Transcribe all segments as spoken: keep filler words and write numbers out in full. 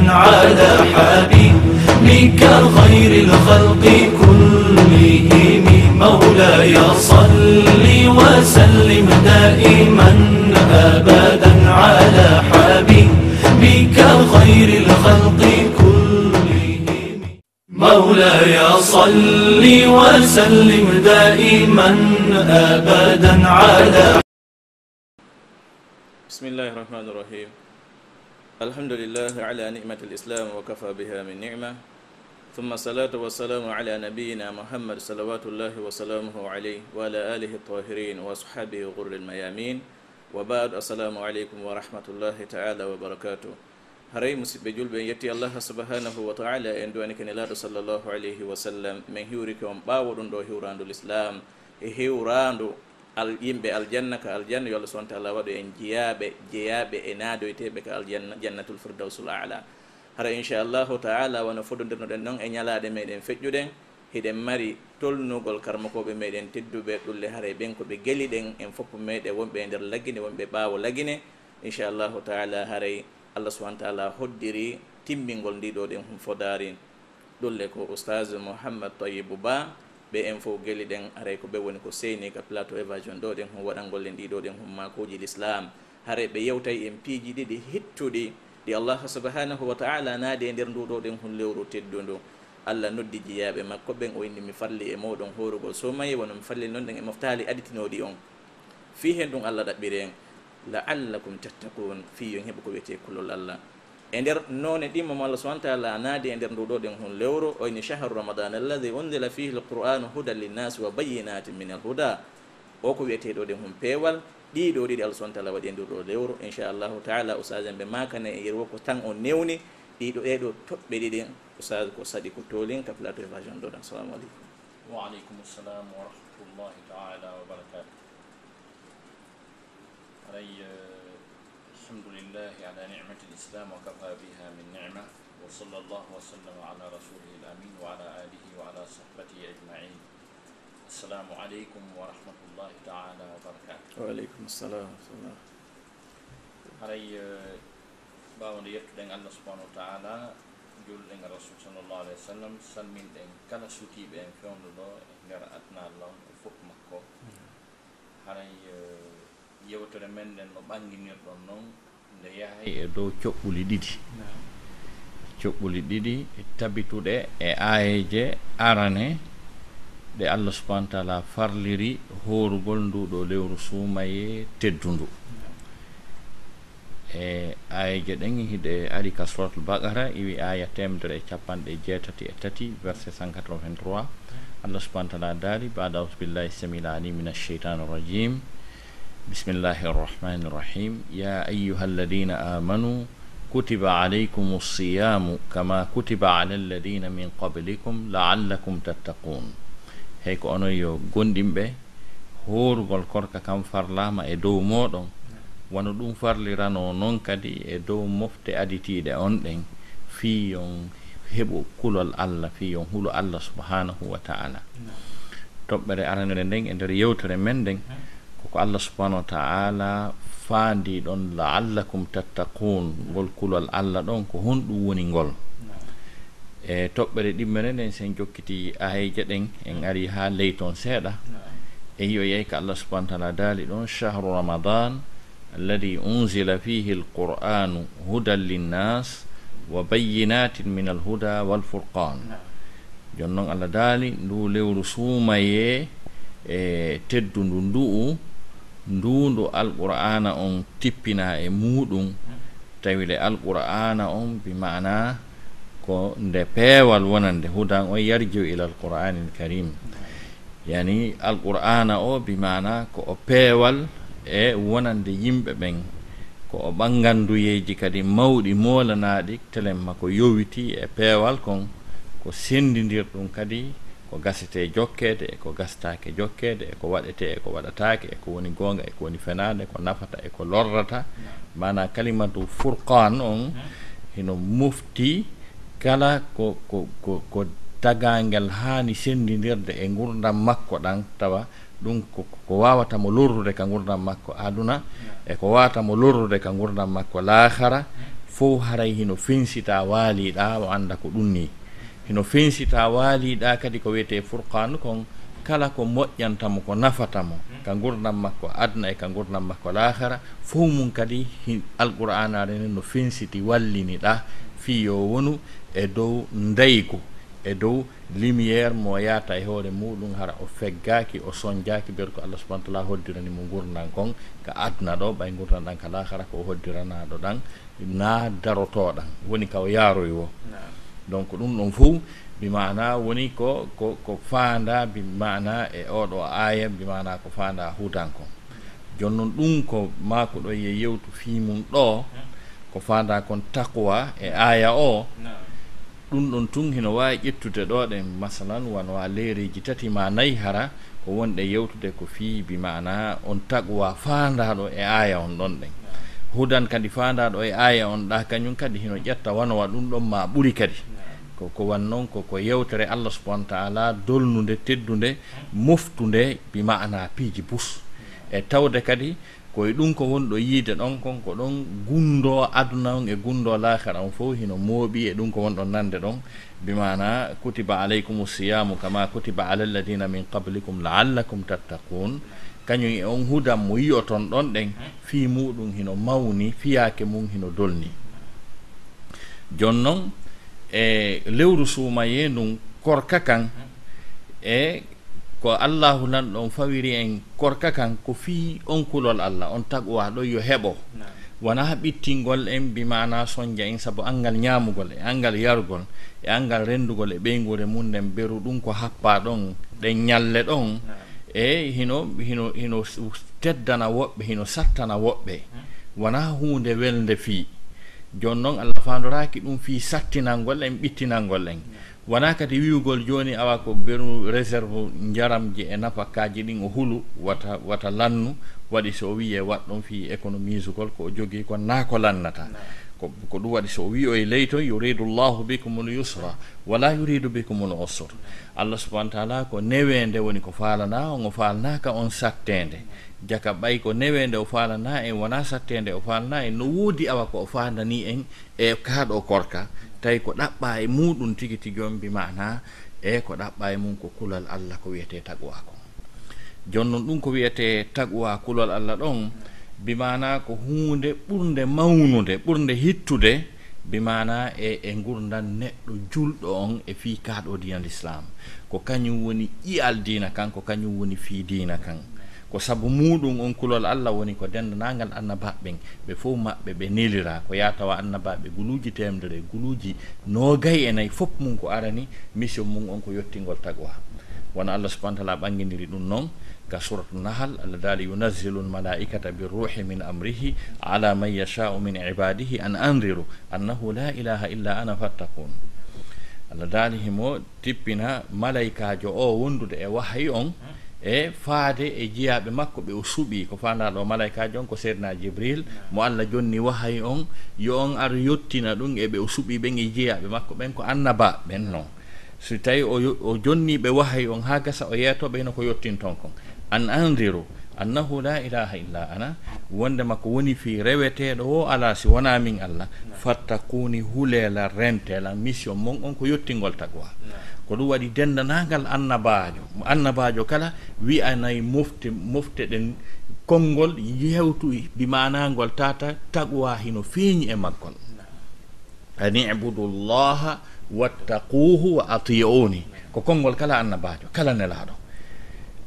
على حبيبك خير الخلق كلهم. مولاي صل وسلم دائما أبدا على حبيبك خير الخلق كلهم. مولاي صل وسلم دائما أبدا على بسم الله الرحمن الرحيم. الحمد لله على نعمة الإسلام وكفى بها من نعمة، ثم الصلاة والسلام على نبينا محمد صلوات الله وسلامه عليه وعلى آله الطاهرين وأصحابه الغر الميامين، وبعد، السلام عليكم ورحمة الله تعالى وبركاته. Haray, musiɓɓe julɓe, en yetti Allah subhanahu wa ta'ala, en du'anike Nelaaɗo sallallahu alayhi wa sallam, men hiwrike on ɓaawo ɗum ɗo hiwraandu Lislaam, e hiwraandu al-, yimɓe aljanna ka aljanna, yo Allah subhanahu wa ta'ala waɗu en jiyaaɓe, jeyaaɓe e naadoyteeɓe ka aljanna, Jannatul Firdawsul A'la. Hara, inchallahu ta'ala, wano fodondirnoɗen ɗon e ñalaaɗe meɗen feƴƴuɗen, hiɗen mari tolnugol karmakooɓe meɗen tedduɓe ɗulle, haray ɓen ko ɓe geli ɗen, en fof meɗen wonɓe e nder Lagine, wonɓe ɓaawo Lagine, inchallahu ta'ala, haray Allah subhanahu wa ta'ala hoddiri timmingol ndi ɗo ɗen hun fodaari. Ɗulle ko Oustaz Mouhammad Tayyibou Ba, ɓe en fof geli ɗen, haray ko ɓe woni ko seyni ka plateau évasion ɗo ɗen hun waɗangol en ɗi ɗo ɗen hun maakuuji Lislaam. Haray ɓe yewtay en piiji ɗiɗi hittuɗi ɗi Allah subhanahu wa ta'ala naadi e nder ndu ɗo ɗen hun lewru teddundu. Allah noddi jiyaaɓe makko ɓen, o inni: "Mi farli e mooɗon hoorugol suumaye, wano mi farli non ɗen e moftaali aditinooɗi on." Fii hen ɗum Allah ɗaɓɓiri en, "La'allakum tattaqun", fii yo en heɓu ko wiyetee kulol Allah. E nder noone ɗimmo mo Allah subhanahu wa ta'ala naadi e nder ndu ɗo ɗen hun lewru, o inni: "Shahru Ramadan alladhi unzila fihi al-Qur'anu hudan linnasi wa bayyinatin min al-huda." O ko wiyetee ɗo ɗen hun peewal, ɗi ɗo ɗiɗi Allah subhanahu wa ta'ala waɗi e ndu ɗo lewru. Inchallahu ta'ala, ustaazen ɓe maakane e yerwo ko tan on newni, ɗi ɗo, ɗe ɗo toɓɓe ɗiɗi, ustaaz ko saɗi ko toolin ka plateau évasion ɗo ɗan. Assalamu aleykum. Wa aleykum assalam wa rahmatullahi ta'ala wa barakatuh. Haray, eh, alhamdulillahi ala ni'mati al-islam wa kafa biha min ni'ma, wa sallallahu wa sallama ala rasulihi al-amin wa ala alihi wa ala sahbatihi ajma'in. Assalamu aleykum wa rahmatullahi ta'ala wa barakatuh. Wa aleykum assalam wa rahmatullah. Haray, eh, ɓaawo nde yettuɗen Allah subhanahu wa ta'ala, juulɗen e Rasul sallallahu alayhi wa sallam, salminɗen kala suutiiɓe en fewndo ɗo e nder aduna Allah on e fof makko. Haray, eh, yewtere men nden no ɓannginirɗon non, nde yahay e dow coɓɓuli ɗiɗi. Naam. Coɓɓuli ɗiɗi tabituɗe e aayeeje arane ɗe Allah subhanahu wa ta'ala farliri hoorugol ndu ɗo lewru suumaye teddundu. Naam. E aayeeje ɗen hiɗe ari ka Suratul Baqara, iwi aaya teemedere e capanɗe jeetati e tati, verset cent quatre-vingt-trois. Allah subhanahu wa ta'ala daali, ba'da a'udhu billahi samil alim minash shaitanir rajim. Bismillahir rahmanir rahim. Ya ayyuhalladhina amanu kutiba alaykumus siyamu kama kutiba alal ladhina min qablikum la'allakum tattaqun. Hey ko onon yo gomɗinɓe, hoorugol korka kan farlaama e dow mooɗon, wano ɗum farliranoo non kadi e dow mofte aditiiɗe on ɗen, fii yon heɓu kulol Allah, fii yon hulu Allah subhanahu wa ta'ala. Naam. Toɓɓere aranere nden e nder yewtere men nden, ko ko Allah subhanahu wa ta'ala faandi ɗon, "La'allakum tattaqun", ngol kulol Allah ɗon, ko honɗum woni ngol? Naam. E toɓɓere ɗimmere nden, sen jokkiti aayeeje ɗen, en ari haa ley ton seeɗa. Naam. E yo yey ka Allah subhanahu wa ta'ala daali ɗon, "Shahru Ramadan alladhi unzila fihi al-Qur'anu hudan linnas wa bayyinatin min al-huda wal furqan." Naam. Jon non Allah daali, ndu lewru suumayee e teddundu ndu'u, ndu ndu Alqur'aana on tippinaa e muuɗum, tawi le Alqur'aana on bi maana ko nde peewal wonande, hudan on yarji'u ila Alqur'aanil Karim. Yani Alqur'aana o bi maana ko o peewal e wonande yimɓe ɓen, ko o ɓannganduyeeji kadi mawɗi moolanaaɗi telemma ko yowiti e peewal kon, ko senndindirɗum kadi ko gasetee jokkeede e ko gasetaake jokkeede, e ko waɗetee e ko waɗataake, e ko woni goonga e ko woni fenaande, ko nafata e ko lorrata. Naam. Maanaa kalimatu furqaan on, naam, hino mofti kala ko, ko, ko, ko tagaangel haani senndindirde e ngurndan makko ɗan, tawa ɗum ko, ko waawata mo lorrude ka ngurndan makko aduna, naam, e ko waawata mo lorrude ka ngurndan makko laahara, naam, fof haray hino fensita waaliiɗaa, o annda ko ɗum nii. Hino fensita waaliiɗaa kadi ko wiyetee furqaanu kon, kala ko moƴƴanta mo, ko nafata mo, ka ngurndan makko aduna e ka ngurndan makko laakhara, fof mum kadi hi-, Alqur'aanaare nden no fensiti wallini ɗaa fii yo wonu e dow ndaygu, e dow lumière mo yaata e hoore muuɗum, hara o feggaaki, o sonjaaki, ber ko Allah subhanahu wa ta'ala hoddirani mo ngurndan kon ka aduna ɗoo, ɓay ngurndan ɗan ka laakhara ko o hoddiranaaɗo ɗan, na darotooɗan, woni ka o yaaroy woo. Naam. Donc, ɗum ɗon fof, bi maana woni ko, ko, ko faanda, bi maana e oɗo aaya, bi maana ko faanda hudan kon. Jooni non ɗum ko maakuɗo ye yewtu fii mum ɗoo, ko faanda kon taqwa e aaya o. Naam. Ɗum ɗon tun hino waawi ƴettude ɗoo ɗen, masalan, wano a leereeji tati maa nayi hara, ko wonɗe yewtude ko fii bi maana on taqwa faandaaɗo e aaya on ɗon ɗen. Hudan kadi faandaaɗo e aaya on ɗaa, kañum kadi hino ƴetta wano wa ɗum ɗon maa ɓuri kadi. Ko, ko wan non ko, ko yewtere Allah subhanahu wa ta'ala dolnunde, teddunde, moftunde bi maana piiji bus. E tawde kadi ko e ɗum ko wonɗo yiide ɗon kon, ko ɗon gundoo aduna on e gundoo laakhara on fof hino mooɓi e ɗum ko wonɗon nande ɗon. Bi maana, kutiba alaykumu siyamu kama kutiba ala alladina min qablikum la'allakum tattaqun. Kañum e on hudan mo yi'oton ɗon ɗen, fii muuɗum hino mawni, fiyaake mum hino dolni. Jooni non, e lewru suumayee ndun, korka kan, e ko Allaahu Lanɗo on fawiri en korka kan, ko fii on kulol Allah, on taqwa ɗon yo heɓo. Naam. Wonaa ɓittingol en, bi maana sonja en, sabu anngal ñaamugol e anngal yarugol e anngal renndugol e ɓeynguure mum nden, beru ɗum ko happaa ɗon, ɗen ñalle ɗon. Naam. E hino, hino, hino s-, teddana woɓɓe, hino sattana woɓɓe. Hmm. Wonaa huunde welnde fii. Jooni non, Allah faandoraaki ɗum fii sattinangol en, ɓittinangol en. Wonaa kadi wi'ugol jooni, awa ko beru réserve njaramji e nafakaaji ɗin o hulu, wata, wata lannu, waɗi so o wi'e waɗ ɗon fii économisugol ko o jogii kon, naa ko lannata. Naam. Ko, ko ɗum waɗi so o wi'oy ley ton, "Yuridu Allahu bikumul yusra, wala yuridu bikumul usr." Allah subhanahu wa ta'ala ko neweende woni ko faalanaa on, o faalanaaka on satteende. Jaka ɓay ko neweende o faalanaa en, wonaa satteende o faalanaa en, no woodi awa ko o faandanii en e kaa ɗoo korka, tawi ko ɗaɓɓaa e muuɗum tigi tigi on, bi maana, e ko ɗaɓɓaa e mum ko kulal Allah ko wiyetee taqwa kon. Jooni non ɗum ko wiyetee taqwa kulol Allah ɗon, bi maana ko huunde ɓurnde mawnude, ɓurnde hittude, bi maana e, e ngurndan neɗɗo julɗo on e fii kaa ɗoo diina Lislaam. Ko kañum woni ƴi'al diina kan, ko kañum woni fii diina kan. Ko sabu muuɗum on kulol Allah woni ko denndaangal annabaaɓe ɓen, ɓe fof maɓɓe ɓe neliraa. Ko yaa tawa annabaaɓe guluuji teemedere e guluuji noogay e nayi, fof mum ko arani mission mum on ko yottingol taqwa. Wano Allah subhanahu wa ta'ala ɓanginiri ɗum non ka Suratu Nahal, Allah daali, "Yunazzilu al-malaikata bir-ruhi min amrihi ala man yasha'u min ibadihi an anziru annahu la ilaha illa ana fattaqun." Allah daali himo tippina malaykaajo o wondude e wahayi on e faade e jiyaaɓe makko ɓe o suɓii. Ko faandaa ɗoo malaykaajo on ko Seydina Jibril, mo Allah jonni wahayi on, yo on ar yottina ɗum e ɓe o suɓii ɓen e jiyaaɓe makko ɓen ko annabaaɓe ɓen non. Si tawi o yo-, o jonnii ɓe wahayi on haa gasa, o yeetoo ɓe hino ko yottinton kon. An anziru annahu la ilaha illa ana, wondema ko woni fii reweteeɗo woo alaa si wonaa min Allah, fattaquni, hulee lan, rentee lan, mission mon on ko yottingol taqwa. Ko ɗum waɗi denndaangal annabaajo, annabaajo kala wi'anay mofte, mofte ɗen konngol yewtu bi maanaa ngol tata taqwa hino feeñi e maggol. An i'budu Allaha wattaquhu wa ati'uni. Ko konngol kala annabaajo, kala nelaaɗo.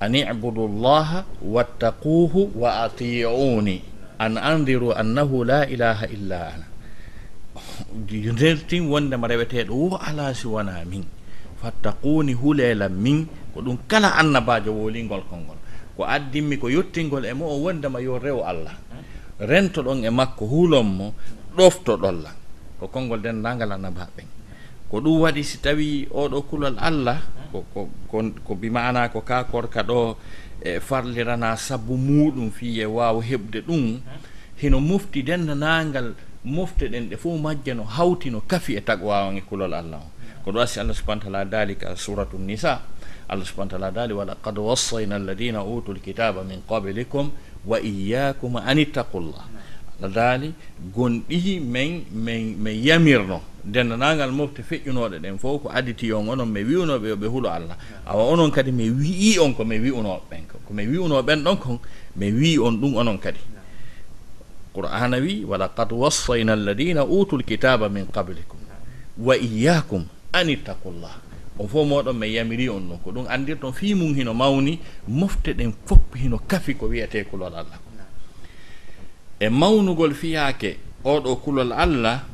An i'budu Allaha wattaquhu wa ati'uni. An anziru annahu la ilaha illa ana. Ndertin wondema reweteeɗo wo alaa si wonaa min. Fattaquni, hulee lan min. Ko ɗum kala annabaajo wolingol konngol. Ko addimmi ko yottingol e mo o wondema yo rew Allah. Rentoɗon e makko, hulon mo, ɗoftoɗon lan. Ko konngol denndaangal annabaaɓe ɓen. Ko ɗum waɗi si tawii oo ɗoo kulol Allah, ko, ko, ko, ko bi maanaa ko kaa korka ɗoo, e, farliranaa sabu muuɗum fii e waawa heɓude ɗum, hino mofti denndaangal mofte ɗen ɗe fof majje no hawti no kafi e taqwa on e kulol Allah on. Ko ɗum waɗi si Allah subhanahu wa ta'ala daali ka Suratu Nisa, Allah subhanahu wa ta'ala daali, "Wa laqad wassayna alladhina utul kitaba min qablikum wa iyyakum an ittaqullah." Allah daali, gon ɗi men, men, men yamirno. Denndaangal mofte feƴƴunooɗe ɗen fof ko aditi on, onon mi wi'unoo ɓe yo ɓe hulo Allah. Awa onon kadi mi wi'ii on ko mi wi'unoo ɓen kon. Ko mi wi'unoo ɓen ɗon kon, mi wi'ii on ɗum onon kadi. Qur'aana wi, "Wa laqad wassayna alladina utul kitaba min qablikum wa iyyakum an ittaqullah." On fof mooɗon mi yamirii on ɗum. Ko ɗum anndirton fii mum hino mawni, mofte ɗen fof hino kafi ko wi'etee kulol Allah. E mawnugol fiyaake oo ɗoo kulol Allah,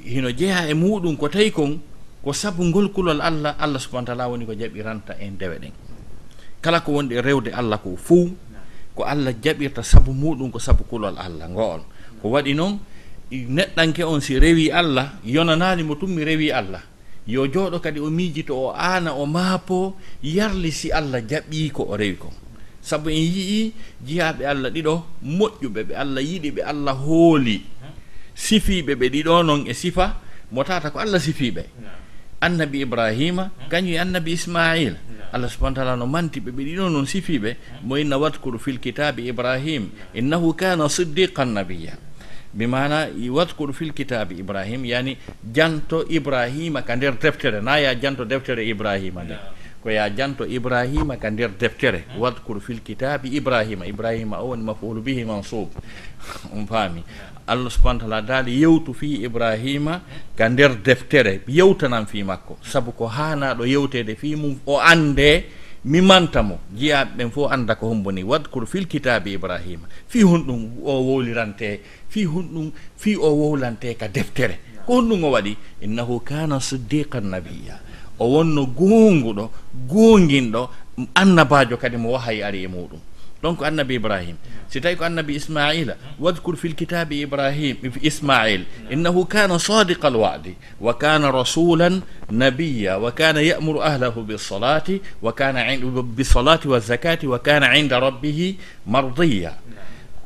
hino jeyaa e muuɗum ko tawi kon ko sabu ngol kulol Allah, Allah subhanahu wa ta'ala woni ko jaɓiranta en dewe ɗen. Kala ko wonɗi e rewde Allah ko fow, ko Allah jaɓirta sabu muuɗum, ko sabu kulol Allah ngo'ol. Ko waɗi non, i-, neɗɗanke on si rewii Allah, yonanaali mo tun mi rewii Allah. Yo jooɗo kadi o miijito, o aana, o maapoo, yarli si Allah jaɓii ko o rewi kon. Sabu en yi'ii jiyaaɓe Allah ɗiɗo moƴƴuɓe, ɓe Allah yiɗi, ɓe Allah hooli. Sifiiɓe ɓe ɗiɗo non e sifa mo tata ko Allah sifii ɓe. Annabi Ibrahima, kañum e Annabi Ismail. Allah subhanahu wa ta'ala no manti ɓe, ɓe ɗiɗo non sifii ɓe. Mo inna, "Wadkur fil kitabi Ibrahim, innahu kana siddiqan nabiyya." Bi maana, i-, "Wadkur fil kitabi Ibrahim", yani, janto Ibrahima ka nder deftere. Na ya janto deftere Ibrahima nde. Ko ya janto Ibrahima ka nder deftere. "Wadkur fil kitabi Ibrahima." Ibrahima o woni maf'ulu bihi mansub. On faami? Allah subhanahu wa ta'ala daali, "Yewtu fii Ibrahima ka nder deftere, yewtanan fii makko, sabu ko haanaaɗo yewteede fii mum, o annde mi manta mo." Jiyaaɓe ɓen fof annda ko hombo ni, "Wadkur fil kitabi Ibrahima." Fii honɗum o wowlirante, fii honɗum, fii o wowlante ka deftere? Ko honɗum o waɗi? "Innahu kana siddiqan nabiyya." O wonno goonguɗo, goonginɗo, annabaajo kadi mo wahayi ari e muuɗum. Donc, Annabi Ibrahim. Si tawi ko Annabi Ismaila, "Wadkur fil kitabi Ibrahim, Ismail, innahu kana sadiqal wa'di, wa kana rasulan nabiyya, wa kana ya'muru ahlahu bis salati, wa kana in-, bis salati wa zakati, wa kana inda rabbihi mardiya."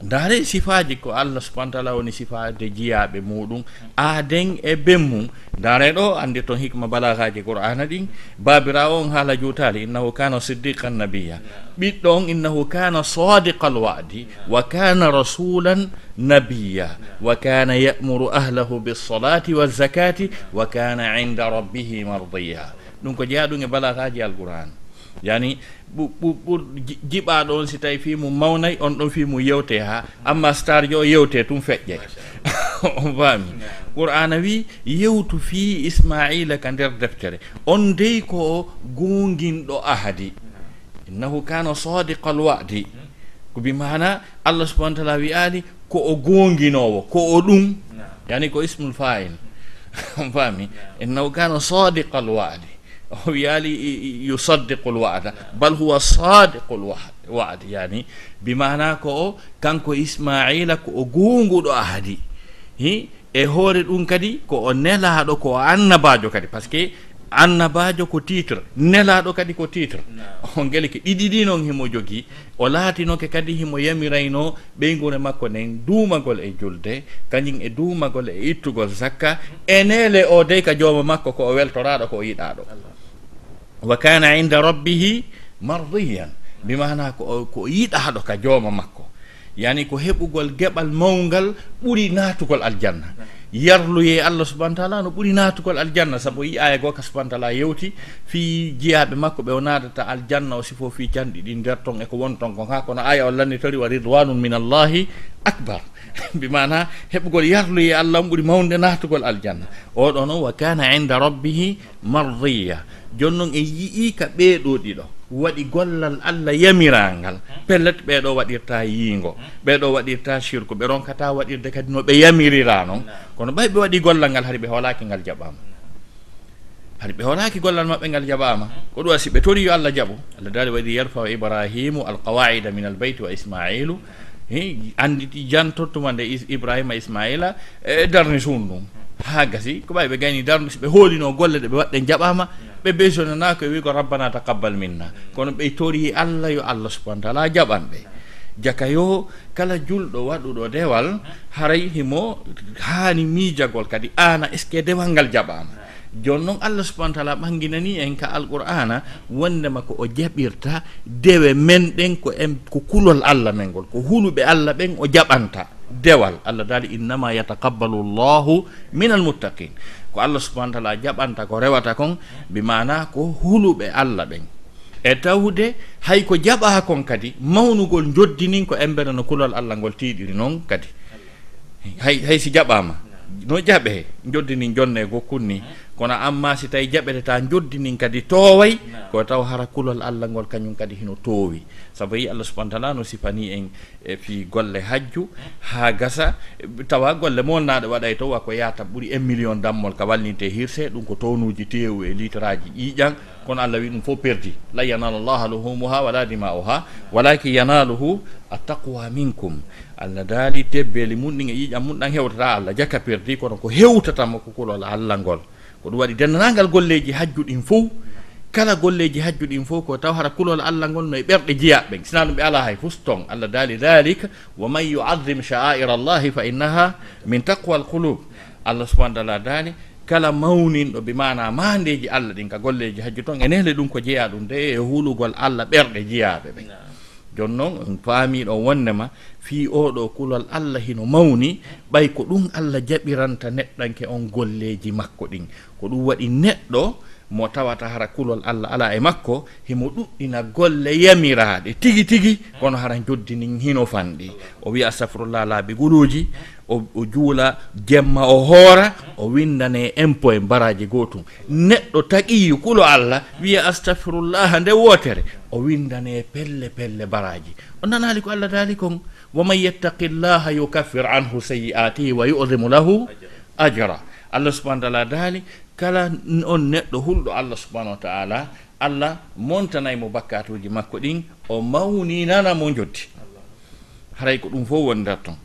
Ndaare sifaaji ko Allah subhanahu wa ta'ala woni sifaade jiyaaɓe muuɗum, aaden e ben mum. Ndaare ɗo, anndirton hikma balaagaaji Qur'aana ɗin. Baabiraawo on haala juutaali, "Innahu kana siddiqan nabiyya." Ɓiɗɗo on, "Innahu kana sadiqal wa'di, wa kana rasulan nabiyya, wa kana ya'muru ahlahu bis salati waz zakati, wa kana inda rabbihi mardiya." Ɗum ko jeyaa ɗum e balaagaaji Alqur'aan. Yani, ɓu-, ɓu-, ɓur ji-, jiɓaaɗo on, si tawi fii mum mawnay, on ɗon fii mum yewte haa, amma star jo yewte tun feƴƴe. On faami? Qur'aana wi, "Yewtu fii Ismaila ka nder deftere. On dey ko goonginɗo ahadi. Innahu kana sadiqal wa'di." Ko bi maana, Allah subhanahu wa ta'ala wi'aali, ko o goonginoowo, ko o ɗum. Yani, ko ismul fa'il. On faami? "Innahu kana sadiqal wa'di." O wiyaali i-, i-, "yusaddiqul wa'da." Bal huwa sadiqul wa-, wa'di. Yani, bi maana ko o, kanko Ismaila, ko o goonguɗo ahadi. Hi, e hoore ɗum kadi, ko o nelaaɗo, ko o annabaajo kadi. Parce que annabaajo ko titre, nelaaɗo kadi ko titre. On gele ke ɗiɗi ɗi non himo jogii. O laatinoke kadi himo yamiraynoo ɓeynguure makko nden duumagol e julde, kañum e duumagol e ittugol zakka, e neele o dey ka jooma makko ko o weltoraaɗo, ko o yiɗaaɗo. "Wa kana inda rabbihi mardiyan." Bi maana ko o, ko o yiɗaaɗo ka jooma makko. Yani, ko heɓugol geɓal mawngal ɓuri naatugol aljanna. Yarluyee Allah subhanahu wa ta'ala no ɓuri naatugol aljanna, sabu o yi'aa e goo ka subhanahu wa ta'ala yewti fii jiyaaɓe makko ɓe o naadata aljanna, o sifoo fii canɗi ɗin nder ton e ko won ton kon. Haa kono aaya on lannitori, "Wa ridwanun min Allahi akbar." Bi maana, heɓugol yarluyee Allah on ɓuri mawnde naatugol aljanna. O ɗon o, "Wa kana inda rabbihi mardiya." Jooni non en yi'ii ka ɓee ɗoo ɗiɗo waɗi gollal Allah yamiraangal, pellet ɓee ɗoo waɗirtaa yiingo, ɓee ɗoo waɗirtaa shirku, ɓe ronkataa waɗirde kadi no ɓe yamiriraa non. Kono ɓay ɓe waɗii gollal ngal, hari ɓe hoolaaki ngal jaɓaama. Hari ɓe hoolaaki gollal maɓɓe ngal jaɓaama. Ko ɗum waɗi si ɓe torii yo Allah jaɓu, Allah daali, "Wa idh yarfa'u Ibrahimu al-qawa'ida min al-bayti wa Isma'ilu." Hi, annditi janto tuma nde Is-, Ibrahima Ismaila, e darni suudu ndun. Haa gasi, ko ɓay ɓe gayni darnude, si ɓe hoolinoo golle ɗe ɓe waɗɗen jaɓaama, ɓe beysonanaa ko e wi'ugol, "Rabbana taqabbal minna." Kono ɓe torii Allah, yo Allah subhanahu wa ta'ala jaɓan ɓe. Jaka yo kala julɗo waɗuɗo dewal, haray himo haani miijagol kadi, aana, est-ce que dewal ngal jaɓaama? Jooni non, Allah subhanahu wa ta'ala ɓanginanii en ka Alqur'aana, wondema ko o jaɓirta dewe men ɗen, ko en, ko kulol Allah men ngol, ko huluɓe Allah ɓen o jaɓanta. dewal. Allah daali, "Innama yataqabbalu Allahu min almuttaqin." Ko Allah subhanahu wa taala jaɓanta ko rewata kon, bi maana ko huluɓe Allah ɓen. E tawde hay ko jaɓa kon kadi, mawnugol njoddinin ko embere no kulol Allah ngol tiiɗiri non kadi. Hay, hay si jaɓaama, no jaɓee, njoddinin jonne gokkun ni. Kono amma si tawi jaɓete ta njoddinin kadi tooway, ko taw hara kulol Allah ngol kañum kadi hino toowi. Sabu yi Allah subhanahu wa taala no sifani en e fii golle hajju, haa gasa, tawa golle molnaaɗe waɗay to, wa ko yaata ɓuri un million dammol ka wallinte hirse, ɗum ko tonuuji teewu e litraaji ƴiiƴan, kono Allah wi ɗum fof perdi. "Lan yanala Allaha luhumuha wala dima'uha, walakin yanaluhu attaqwa minkum." Allah daali, tebbeeli mun ɗin e ƴiiƴan mun ɗan hewtata Allah, jaka perdi, kono ko hewtata mo ko kulol Allah ngol. Ko ɗum waɗi denndaangal golleeji hajju ɗin fof, kala golleeji hajju ɗin fof, ko taw hara kulol Allah ngol no e ɓerɗe jiyaaɓe ɓen. Sinaa ɗum ɓe alaa hay fus ton. Allah daali, "Dhalika wa man yu'azzim sha'aira Allahi fa innaha min taqwa al-qulub." Allah subhanahu wa taala daali, kala mawninɗo, bi maana maandeeji Allah ɗin ka golleeji hajju ton, e nehle ɗum ko jeyaa ɗum de e hulugol Allah ɓerɗe jiyaaɓe ɓen. Jooni non, on faamii ɗon wonndema fii oo ɗoo kulol Allah hino mawni, ɓay ko ɗum Allah jaɓiranta neɗɗanke on golleeji makko ɗin. Ko ɗum waɗi neɗɗo mo tawata hara kulol Allah alaa e makko, himo ɗuɗɗina golle yamiraaɗe tigi tigi, kono hara njoddinin hino fanɗi. O wi'a, "Astafirullah laabi guluuji." O, o juula jemma, o hoora, o winndane impôt e mbaraaji gootum. Neɗɗo taqiyu kulo Allah wiya, "Astafirullah," nde wootere, o winndane pelle pelle mbaraaji. O nanaali ko Allah daali kon, "Wa man yattaqillaha yukaffir anhu sayyi'atihi wa yu'zimu lahu ajra." Allah subhanahu wa taala daali, kala on neɗɗo hulɗo Allah subhanahu wa taala, Allah montanay mo bakkatuuji makko ɗin, o mawninana mo njoddi. Haray ko ɗum fof woni nder ton.